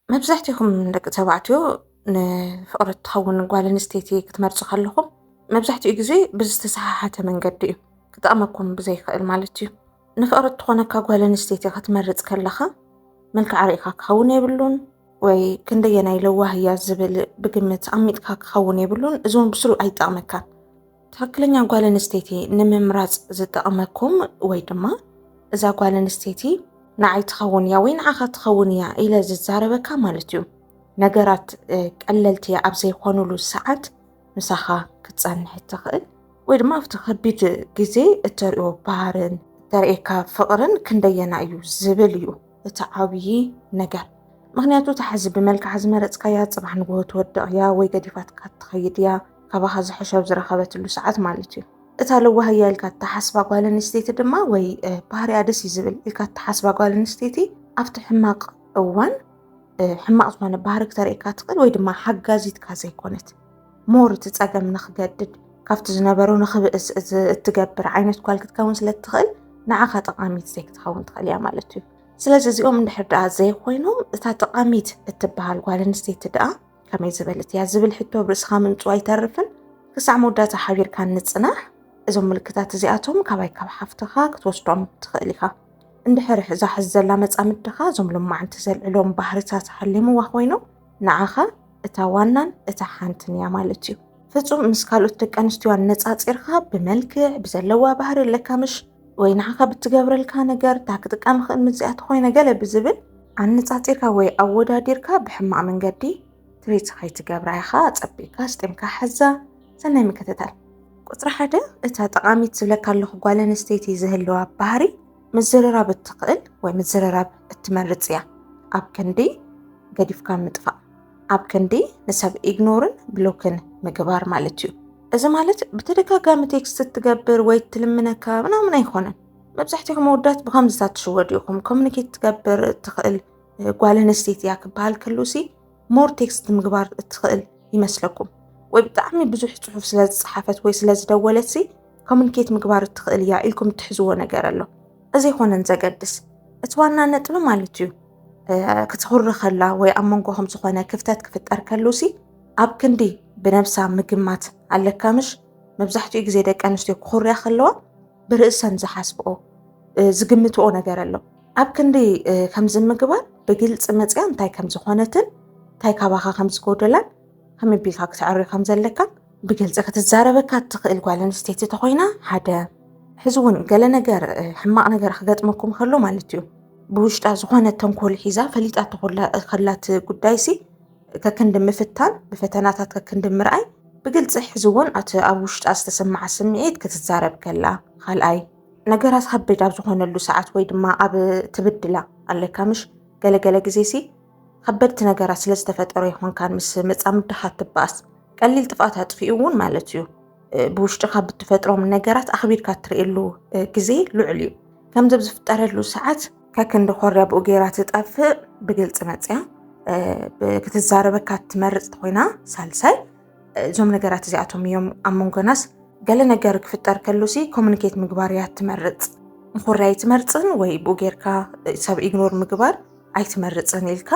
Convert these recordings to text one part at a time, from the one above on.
መብዛሕትኹም ደቂ ተባዕትዮ ንፍቕሪ እትኸውን ጓል ኣንስተይቲ ክትመርጹ ከለኹም፣ መብዛሕትኡ ግዜ ብዝተሰሓሓተ መንገዲ እዩ ክጠቕመኩም ብዘይክእል ማለት እዩ። ንፍቕሪ እትኾነካ ጓል ኣንስተይቲ ክትመርጽ ከለኻ፣ መልክዓ ርኢኻ ክኸውን የብሉን፣ ወይ ክንደየናይ ለዋህ እያ ዝብል ብግምት ኣሚጥካ ክኸውን የብሉን። እዚ እውን ብስሩ ኣይጠቕመካን። ትኽክለኛ ጓል ኣንስተይቲ ንምምራጽ ዝጠቕመኩም፣ ወይ ድማ እዛ ጓል ኣንስተይቲ ንዓይ ትኸውን እያ ወይ ንዓኻ ትኸውን እያ ኢለ ዝዛረበካ ማለት እዩ። ነገራት ቀለልቲ ኣብ ዘይኮኑሉ ሰዓት ምሳኻ ክትጸንሕ እትኽእል፣ ወይ ድማ ኣብቲ ከቢድ ግዜ እተርእዮ ባህርን እተርእየካ ፍቕርን ክንደየና እዩ ዝብል እዩ እቲ ዓብዪ ነገር። ምክንያቱ እታ ሕዚ ብመልክዓ ዝመረጽካያ ጽባሕ ንግሆ ትወድቕ እያ ወይ ገዲፋትካ ትኸይድ እያ፣ ካባኻ ዝሕሸብ ዝረኸበትሉ ሰዓት ማለት እዩ። እታ ለዋህ እያ ኢልካ እተሓስባ ጓል ኣንስተይቲ ድማ፣ ወይ ባህርያ ደስ እዩ ዝብል ኢልካ እተሓስባ ጓል ኣንስተይቲ፣ ኣብቲ ሕማቕ እዋን ሕማቕ ዝኾነ ባህሪ ክተርእየካ ትኽእል፣ ወይ ድማ ሓጋዚትካ ዘይኮነት፣ ሞር እቲ ጸገም ንኽገድድ፣ ካብቲ ዝነበሮ ንኽብእስ እትገብር ዓይነት ጓል ክትከውን ስለ እትኽእል፣ ንዓኻ ጠቓሚት ዘይክትኸውን ትኽእል እያ ማለት እዩ። ስለዚ እዚኦም እንድሕር ደኣ ዘይኮይኖም፣ እታ ጠቓሚት እትበሃል ጓል ኣንስተይቲ ደኣ ከመይ ዝበለት እያ ዝብል ሕቶ ኣብ ርእስኻ ምምፅኡ ኣይተርፍን። ክሳዕ መወዳእታ ሓቢርካ ንፅናሕ። እዞም ምልክታት እዚኣቶም ካባይ ካብ ሓፍትኻ ክትወስዶም ትኽእል ኢኻ። እንድሕር እዛ ሕዚ ዘላ መጻምድኻ እዞም ሎማዓንቲ ዘልዕሎም ባህርታት ሓሊምዋ ኮይኖም፣ ንዓኻ እታ ዋናን እታ ሓንትን እያ ማለት እዩ። ፍጹም ምስ ካልኦት ደቂ ኣንስትዮ ኣነጻጺርካ ብመልክዕ፣ ብዘለዋ ባህሪ ኣለካ ምሽ? ወይ ንዓኻ ብትገብረልካ ነገር፣ እታ ክጥቀም ክእል ምዚኣ ተኾይነ ገለ ብዝብል ኣነጻጺርካ ወይ ኣወዳዲርካ ብሕማቕ መንገዲ ትሪት ከይትገብራ ኢኻ። ጸቢቕካ ስጢምካ ሓዛ፣ ሰናይ ምክትታል። ቁጽሪ ሓደ፣ እታ ጠቓሚት ዝብለካ ኣለኹ ጓል ኣንስተይቲ ዝህልዋ ባህሪ ምዝርራብ እትኽእል ወይ ምዝርራብ እትመርጽ እያ። ኣብ ክንዲ ገዲፍካ ምጥፋእ፣ ኣብ ክንዲ ንሰብ ኢግኖርን ብሎክን ምግባር ማለት እዩ። እዚ ማለት ብተደጋጋሚ ቴክስት እትገብር ወይ እትልምነካ ምናምን ኣይኮነን። መብዛሕትኹም ኣወዳት ብኸምዚታት ትሽወዱ ኢኹም። ኮሙኒኬት ትገብር እትኽእል ጓል ኣንስተይቲ እያ ክበሃል ከሎሲ ሞር ቴክስት ምግባር እትኽእል ይመስለኩም? ወይ ብጣዕሚ ብዙሕ ጽሑፍ ስለ ዝጸሓፈት ወይ ስለ ዝደወለትሲ ኮሙኒኬት ምግባር እትኽእል እያ ኢልኩም እትሕዝዎ ነገር ኣሎ? እዚ ኣይኮነን ዘገድስ። እቲ ዋና ነጥቢ ማለት እዩ፣ እ፣ ክትኹሪ ከላ ወይ ኣብ መንጎኹም ዝኾነ ክፍተት ክፍጠር ከሎሲ ኣብ ክንዲ ብነብሳ ምግማት ኣለካ ምሽ? መብዛሕትኡ ግዜ ደቂ ኣንስትዮ ክኹርያ ከለዋ ብርእሰን ዝሓስብኦ፣ እ፣ ዝግምትኦ ነገር ኣሎ። ኣብ ክንዲ፣ እ፣ ከምዚ ምግባር ብግልጺ መጽያ እንታይ ከም ዝኾነትን እንታይ ካባኻ ከም ዝጎደላን ከመይ ኣቢልካ ክተዕርዮ ከም ዘለካን ብግልጺ ክትዛረበካ እትኽእል ጓል ኣንስተይቲ ተኾይና ሓደ። ሕዚ እውን ገለ ነገር፣ እ፣ ሕማቕ ነገር ክገጥመኩም ከሎ ማለት እዩ፣ ብውሽጣ ዝኾነ ተንኮል ሒዛ ፈሊጣ ተኾላ-፣ ከላት ጉዳይሲ ከክንዲ ምፍታን፣ ብፈተናታት ከክንዲ ምርኣይ፣ ብግልጺ ሕዚ እውን እቲ ኣብ ውሽጣ ዝተሰማዓ ስምዒት ክትዛረብ ከላ፣ ካልኣይ፣ ነገራት ከቢድ ኣብ ዝኾነሉ ሰዓት ወይ ድማ ኣብ ትብድላ ኣለካ ምሽ? ገለገለ ግዜሲ ከበድቲ ነገራት ስለ ዝተፈጠሩ ኣይኮንካን ምስ መጻምድኻ ትበኣስ። ቀሊል ጥፍኣት ኣጥፊኡ እውን ማለት እዩ። እ፣ ብውሽጥኻ ብትፈጥሮም ነገራት ኣኽቢድካ እትርእየሉ፣ እ፣ ግዜ ልዑል እዩ። ከምዚ ኣብ ዝፍጠረሉ ሰዓት ከክንዲ ኮርያ ብኡ ገይራ ትጠፍእ ብግልጺ መጽያ፣ እ፣ ብ-፣ ክትዛረበካ ትመርጽ ተኾይና፣ ሳልሳይ፣ እ፣ እዞም ነገራት እዚኣቶም እዮም ኣብ መንጎናስ ገለ ነገር ክፍጠር ከሉሲ ኮሙኒኬት ምግባር እያ ትመርጽ። ምኹርያ ኣይትመርጽን ወይ ብኡ ጌርካ፣ እ፣ ሰብ ኢግኖር ምግባር ኣይትመርጽን ኢልካ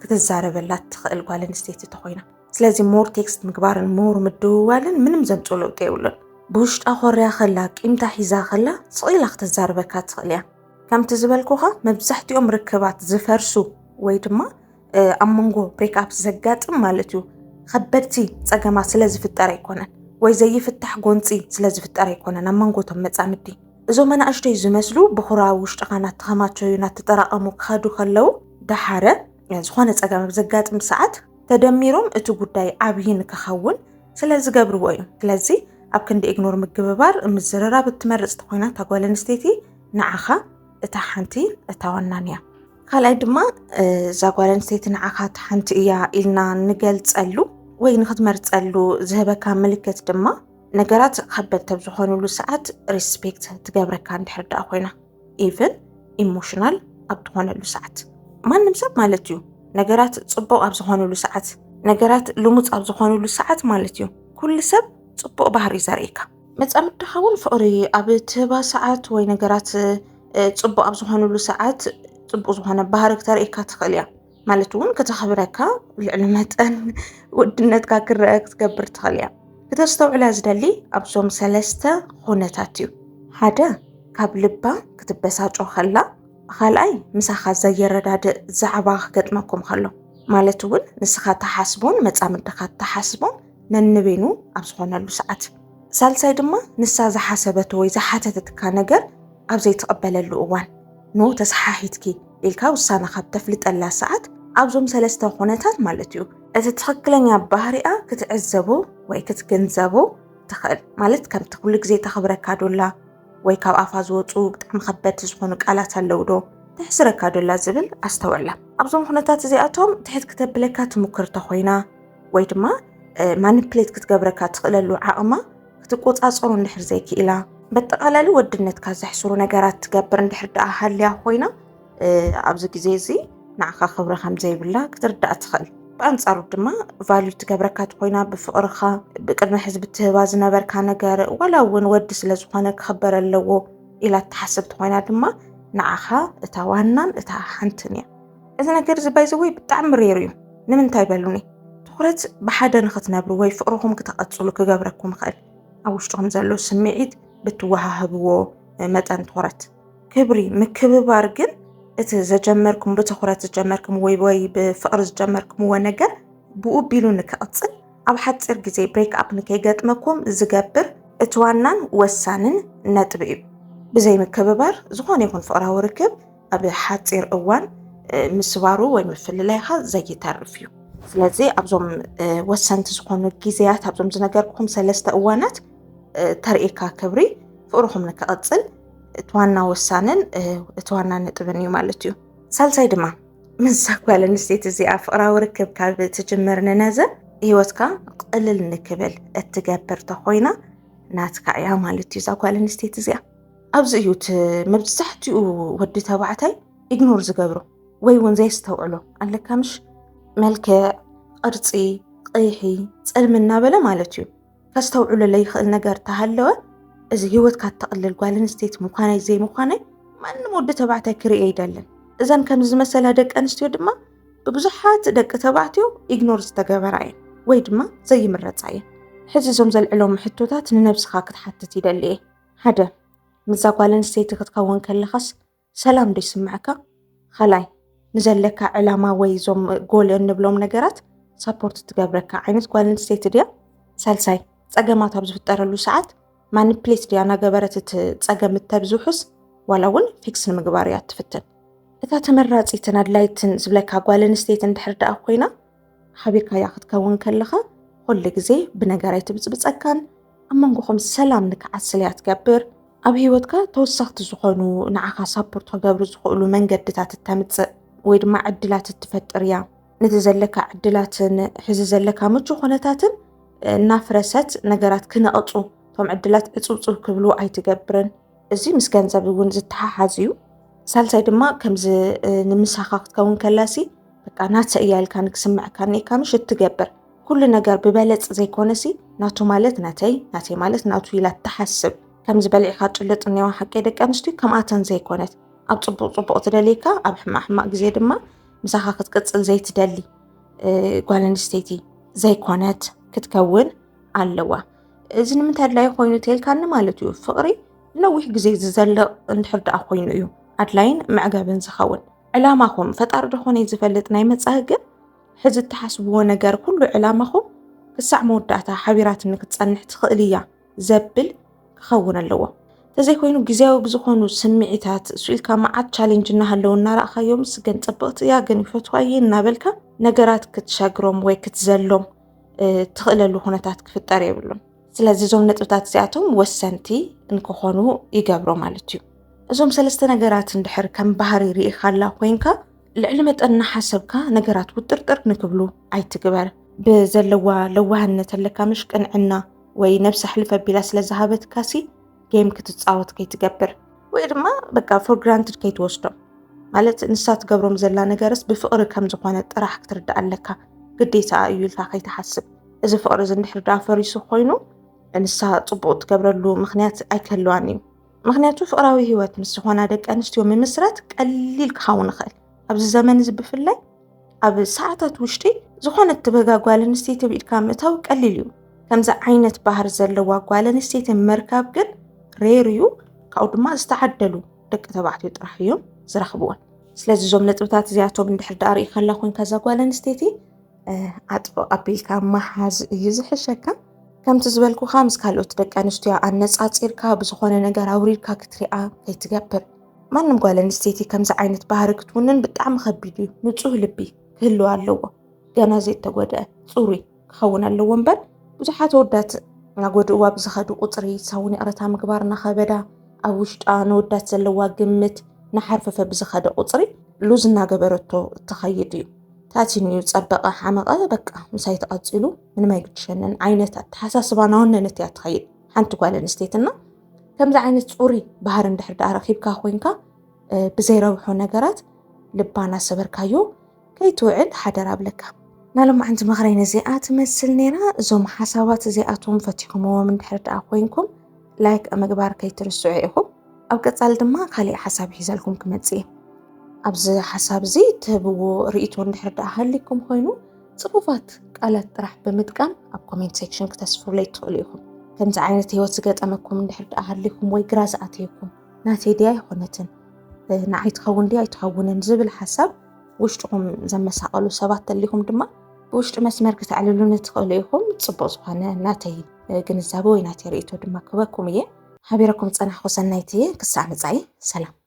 ክትዛረበላ ትኽእል ጓል ኣንስተይቲ ተኾይና። ስለዚ ሞር ቴክስት ምግባርን ሞር ምድውዋልን ምንም ዘምጽኦ ለውጢ የብሉን። ብውሽጣ ኮርያ ከላ፣ ቂምታ ሒዛ ከላ፣ ስቕ ኢላ ክትዛረበካ ትኽእል እያ። ከምቲ ዝበልኩኻ፣ መብዛሕትኦም ርክባት ዝፈርሱ ወይ ድማ፣ እ፣ ኣብ መንጎ ብሬክ ኣፕ ዘጋጥም ማለት እዩ፣ ከበድቲ ጸገማት ስለ ዝፍጠር ኣይኮነን፣ ወይ ዘይፍታሕ ጎንጺ ስለ ዝፍጠር ኣይኮነን ኣብ መንጎ እቶም መጻምዲ። እዞም ኣናእሽተይ ዝመስሉ ብኹራ ውሽጥኻ እናተኸማቸዩ እናተጠራቐሙ ክኸዱ ከለዉ፣ ደሓረ፣ እ፣ ዝኾነ ጸገም ኣብ ዘጋጥም ሰዓት ተደሚሮም እቲ ጉዳይ ዓብዪ ንክኸውን ስለ ዝገብርዎ እዩ። ስለዚ ኣብ ክንዲ ኢግኖር ምግብባር፣ ምዝርራብ እትመርጽ ተኾይና እታ ጓል ኣንስተይቲ፣ ንዓኻ እታ ሓንቲ እታ ዋናን እያ። ካልኣይ ድማ፣ እ፣ እዛ ጓል ኣንስተይቲ ንዓኻ እታ ሓንቲ እያ ኢልና ንገልጸሉ ወይ ንክትመርጸሉ ዝህበካ ምልክት ድማ፣ ነገራት ከበድቲ ኣብ ዝኾኑሉ ሰዓት ሪስፔክት ትገብረካ እንድሕር ደኣ ኮይና፣ ኢቭን ኢሞሽናል ኣብ ትኾነሉ ሰዓት፣ ማንም ሰብ ማለት እዩ፣ ነገራት ጽቡቕ ኣብ ዝኾኑሉ ሰዓት፣ ነገራት ልሙጽ ኣብ ዝኾኑሉ ሰዓት ማለት እዩ፣ ኩሉ ሰብ ጽቡቕ ባህሪ እዩ ዘርእየካ። መጻምድኻ እውን ፍቕሪ ኣብ ትህባ ሰዓት ወይ ነገራት፣ እ፣ ጽቡቕ ኣብ ዝኾኑሉ ሰዓት ጽቡቕ ዝኾነ ባህሪ ክተርእየካ ትኽእል እያ። ማለት እውን ከተኽብረካ፣ ልዕሊ መጠን ውድነትካ ክረአ ክትገብር ትኽእል እያ። ክተስተውዕላ ዝደሊ ኣብዞም ሰለስተ ኾነታት እዩ። ሓደ፣ ካብ ልባ ክትበሳጮ ከላ። ካልኣይ፣ ምሳኻ ዘየረዳድእ ዛዕባ ክገጥመኩም ከሎ፣ ማለት እውን ንስኻ ተሓስቦን መጻምድኻ ተሓስቦን ነንበይኑ ኣብ ዝኾነሉ ሰዓት። ሳልሳይ ድማ፣ ንሳ ዝሓሰበቶ ወይ ዝሓተተትካ ነገር ኣብ ዘይትቕበለሉ እዋን፣ ኖ ተሰሓሒትኪ ኢልካ ውሳነኻ ብተፍልጠላ ሰዓት፣ ኣብዞም ሰለስተ ኾነታት ማለት እዩ፣ እቲ ትኽክለኛ ባህሪኣ ክትዕዘቦ ወይ ክትግንዘቦ ትኽእል። ማለት ከምቲ ኩሉ ግዜ ተኽብረካ ዶላ ወይ ካብ ኣፋ ዝወፁ ብጣዕሚ ከበድቲ ዝኾኑ ቃላት ኣለዉ ዶ፣ ተሕስረካ ዶላ ዝብል ኣስተውዕላ። ኣብዞም ኩነታት እዚኣቶም ትሕት ክተብለካ ትሙክር ተኾይና ወይ ድማ ማኒፕሌት ክትገብረካ ትኽእለሉ ዓቕማ ክትቆፃፀሩ እንድሕር ዘይክኢላ፣ በጠቓላሊ ወድነትካ ዘሕስሩ ነገራት ትገብር እንድሕር ደኣ ሃልያ ኮይና፣ ኣብዚ ግዜ እዚ ንዓኻ ክብሪ ከም ዘይብላ ክትርዳእ ትኽእል። ብኣንጻሩ ድማ ቫልዩ ትገብረካ ትኾይና፣ ብፍቕርኻ ብቅድሚ ሕዚ ብትህባ ዝነበርካ ነገር ዋላ እውን ወዲ ስለ ዝኾነ ክኽበር ኣለዎ ኢላ ትሓስብ ትኾይና ድማ ንዓኻ እታ ዋናን እታ ሓንትን እያ። እዚ ነገር እዚ ባይዘወይ ብጣዕሚ ሬር እዩ። ንምንታይ በሉኒ? ትኹረት ብሓደ ንኽትነብሩ ወይ ፍቕርኹም ክትቐጽሉ ክገብረኩም ይኽእል። ኣብ ውሽጥኹም ዘሎ ስምዒት ብትወሃህብዎ መጠን ትኹረት። ክብሪ፣ ምክብባር ግን እቲ ዘጀመርኩም፣ ብትኹረት ዝጀመርኩም ወይ ወይ ብፍቕሪ ዝጀመርኩምዎ ነገር ብኡ ቢሉ ንክቕጽል ኣብ ሓጺር ግዜ ብሬክ ኣፕ ንከይገጥመኩም ዝገብር እቲ ዋናን ወሳንን ነጥቢ እዩ። ብዘይ ምክብባር ዝኾነ ይኹን ፍቕራዊ ርክብ ኣብ ሓጺር እዋን ምስባሩ ወይ ምፍልላይኻ ዘይተርፍ እዩ። ስለዚ ኣብዞም ወሰንቲ ዝኾኑ ግዜያት፣ ኣብዞም ዝነገርኩኹም ሰለስተ እዋናት ተርእየካ ክብሪ ፍቕርኹም ንክቕጽል እቲ ዋና ወሳንን እቲ ዋና ነጥብን እዩ ማለት እዩ። ሳልሳይ ድማ ምስዛ ጓል ኣንስተይቲ እዚኣ ፍቕራዊ ርክብ ካብ ትጅምር ንነዘ ህይወትካ ቅልል ንክብል እትገብር ተኾይና ናትካ እያ ማለት እዩ እዛ ጓል ኣንስተይቲ እዚኣ። ኣብዚ እዩ እቲ መብዛሕትኡ ወዲ ተባዕታይ ኢግኖር ዝገብሮ ወይ እውን ዘየስተውዕሎ ኣለካ ምሽ? መልክዕ፣ ቅርጺ፣ ቅይሒ፣ ጸልሚ እናበለ ማለት እዩ። ከስተውዕሎ ለይኽእል ነገር ተሃለወ፣ እዚ ህይወትካ እተቕልል ጓል ኣንስተይቲ ምዃነይ ዘይምዃነይ ማንም ወዲ ተባዕታይ ክርኢ ኣይደልን። እዘን ከምዚ ዝመሰላ ደቂ ኣንስትዮ ድማ ብብዙሓት ደቂ ተባዕትዮ ኢግኖር ዝተገበራ እየን ወይ ድማ ዘይምረጻ እየን። ሕዚ እዞም ዘልዕሎም ሕቶታት ንነብስኻ ክትሓትት ይደሊ እየ። ሓደ፣ ምስዛ ጓል ኣንስተይቲ ክትከውን ከለኻስ ሰላም ዶ ይስምዐካ? ካልኣይ፣ ንዘለካ ዕላማ ወይ እዞም ጎል እንብሎም ነገራት ሳፖርት ትገብረካ ዓይነት ጓል ኣንስተይቲ ድያ? ሳልሳይ፣ ጸገማት ኣብ ዝፍጠረሉ ሰዓት ማኒፕሌት ድያ እናገበረት እቲ ጸገም እተብዝሑስ ዋላ እውን ፊክስ ንምግባር እያ ትፍትን? እታ ተመራጺትን ኣድላይትን ዝብለካ ጓል ኣንስተይቲ እንድሕር ደኣ ኮይና ሓቢርካያ ክትከውን ከለኻ ኩሉ ግዜ ብነገር ኣይትብጽብጸካን፣ ኣብ መንጎኹም ሰላም ንክዓስል እያ ትገብር። ኣብ ህይወትካ ተወሰኽቲ ዝኾኑ ንዓኻ ሳፖርት ክገብሩ ዝኽእሉ መንገድታት እተምጽእ ወይ ድማ ዕድላት እትፈጥር እያ። ነቲ ዘለካ ዕድላትን ሕዚ ዘለካ ምቹ ኩነታትን እናፍረሰት ነገራት ክነቕጹ፣ እቶም ዕድላት ዕጽውጽው ክብሉ ኣይትገብርን። እዚ ምስ ገንዘብ እውን ዝተሓሓዝ እዩ። ሳልሳይ ድማ ከምዚ ንምሳኻ ክትከውን ከላሲ በቃ ናተ እያ ኢልካ ንክስምዐካ እኒካ ምሽ እትገብር። ኩሉ ነገር ብበለጽ ዘይኮነሲ ናቱ ማለት ናተይ፣ ናተይ ማለት ናቱ ኢላ እትሓስብ። ከምዚ በሊዕካ ጭልጥ እኒዋ ሓቀይ ደቂ ኣንስትዮ ከምኣተን ዘይኮነት። ኣብ ጽቡቕ ጽቡቕ ትደልየካ፣ ኣብ ሕማቕ ሕማቕ ግዜ ድማ ምሳኻ ክትቅጽል ዘይትደሊ ጓል ኣንስተይቲ ዘይኮነት ክትከውን ኣለዋ። እዚ ንምንታይ ኣድላይ ኮይኑ ተልካኒ ማለት እዩ? ፍቕሪ ንነዊሕ ግዜ ዝዘልቕ እንድሕር ደኣ ኮይኑ እዩ ኣድላይን መዕገብን ዝኸውን። ዕላማኹም ፈጣሪ ደኾነ ዝፈልጥ ናይ መጻኢ ግን ሕዚ እትሓስብዎ ነገር ኩሉ ዕላማኹም ክሳዕ መወዳእታ ሓቢራትኒ ክትጸንሕ ትኽእል እያ ዘብል ክኸውን ኣለዎ። ተዘይኮይኑ ግዜያዊ ብዝኾኑ ስምዒታት ስኢልካ መዓት ቻሌንጅ እናሃለዉ እናረእኻዮም ስገን ጽብቕቲ እያ ግን ይፈትዋ እየ እናበልካ ነገራት ክትሸግሮም ወይ ክትዘሎም ትኽእለሉ ኩነታት ክፍጠር የብሉን። ስለዚ እዞም ነጥብታት እዚኣቶም ወሰንቲ እንክኾኑ ይገብሮ ማለት እዩ። እዞም ሰለስተ ነገራት እንድሕር ከም ባህሪ ርኢኻላ ኮይንካ ልዕሊ መጠን እናሓሰብካ ነገራት ውጥርጥር ንክብሉ ኣይትግበር። ብዘለዋ ለዋህነት ኣለካ ምሽ ቅንዕና ወይ ነብሲ ኣሕልፈ ቢላ ስለ ዝሃበትካሲ ጌም ክትጻወት ከይትገብር ወይ ድማ በቃ for granted ከይትወስዶም። ማለት ንሳ ትገብሮም ዘላ ነገርስ ብፍቕሪ ከም ዝኾነ ጥራሕ ክትርዳእ ኣለካ። ግዴታ እዩ ኢልካ ከይትሓስብ። እዚ ፍቕሪ እዚ እንድሕር ደኣ ፈሪሱ ኮይኑ ንሳ ጽቡቕ ትገብረሉ ምኽንያት ኣይክህልዋን እዩ። ምኽንያቱ ፍቕራዊ ህይወት ምስ ዝኾና ደቂ ኣንስትዮ ምምስራት ቀሊል ክኸውን ይኽእል። ኣብዚ ዘመን እዚ ብፍላይ ኣብ ሰዓታት ውሽጢ ዝኾነት ትበጋ ጓል ኣንስተይቲ ብኢድካ ምእታው ቀሊል እዩ። ከምዚ ዓይነት ባህሪ ዘለዋ ጓል ኣንስተይቲ ምርካብ ግን ሬር እዩ። ካብኡ ድማ ዝተዓደሉ ደቂ ተባዕትዮ ጥራሕ እዮም ዝረኽብዎን። ስለዚ እዞም ነጥብታት እዚኣቶም እንድሕር ደኣ ርኢኻ ኣላ ኮይንካ እዛ ጓል ኣንስተይቲ ኣጥብቕ ኣቢልካ ምሓዝ እዩ ዝሕሸካ። ከምቲ ዝበልኩኻ ምስ ካልኦት ደቂ ኣንስትዮ ኣነጻጺርካ ብዝኾነ ነገር ኣውሪድካ ክትሪኣ ከይትገብር። ማንም ጓል ኣንስተይቲ ከምዚ ዓይነት ባህሪ ክትውንን ብጣዕሚ ከቢድ እዩ። ንጹህ ልቢ ክህልዋ ኣለዎ። ገና ዘይተጎድአ ጽሩይ ክኸውን ኣለዎ እምበር ብዙሓት ኣወዳት እናጎድእዋ ብዝኸዱ ቁጽሪ ሳውን ይቕረታ ምግባር እናኸበዳ ኣብ ውሽጣ ነወዳት ዘለዋ ግምት እናሓርፈፈ ብዝኸደ ቁጽሪ ሉዝ እናገበረቶ እትኸይድ እዩ። ታቲኑ እዩ ጸበቐ ሓመቐ በቃ ምሳይ ተቐጺሉ ምንም ኣይግድሸንን ዓይነት ኣተሓሳስባ ናወነነት እያ ትኸይድ ሓንቲ ጓል ኣንስተይትና። ከምዚ ዓይነት ጽሩይ ባህሪ እንድሕር ደኣ ረኺብካ ኮይንካ ብዘይረብሖ ነገራት ልባ እናሰበርካዮ ከይትውዕል ሓደራ እብለካ። ናሎማዓንቲ ምኽረይ ነዚኣ ትመስል ነይራ። እዞም ሓሳባት እዚኣቶም ፈቲኹምዎም እንድሕር ደኣ ኮይንኩም ላይክ ምግባር ከይትርስዑ ኢኹም። ኣብ ቀጻሊ ድማ ካሊእ ሓሳብ ሒዘልኩም ክመጽእ እየ። ኣብዚ ሓሳብ እዚ ትህብዎ ርእይቶ እንድሕር ደኣ ሃሊኩም ኮይኑ ጽፉፋት ቃላት ጥራሕ ብምጥቃም ኣብ ኮሜንት ሴክሽን ክተስፍሩለይ ትኽእሉ ኢኹም። ከምዚ ዓይነት ህይወት ዝገጠመኩም እንድሕር ደኣ ሃሊኩም ወይ ግራ ዝኣተየኩም ናተይ ድያ ኣይኮነትን ንዓይ ትኸውን ድያ ኣይትኸውንን ዝብል ሓሳብ ውሽጥኹም ዘመሳቐሉ ሰባት ተሊኹም ድማ ብውሽጢ መስመር ክተዕልሉኒ ትኽእሉ ኢኹም። ጽቡቕ ዝኾነ ናተይ ግንዛበ ወይ ናተይ ርእይቶ ድማ ክበኩም እየ። ሓቢረኩም ዝጸናሕኩ ሰናይት እየ። ክሳዕ መጻኢ ሰላም።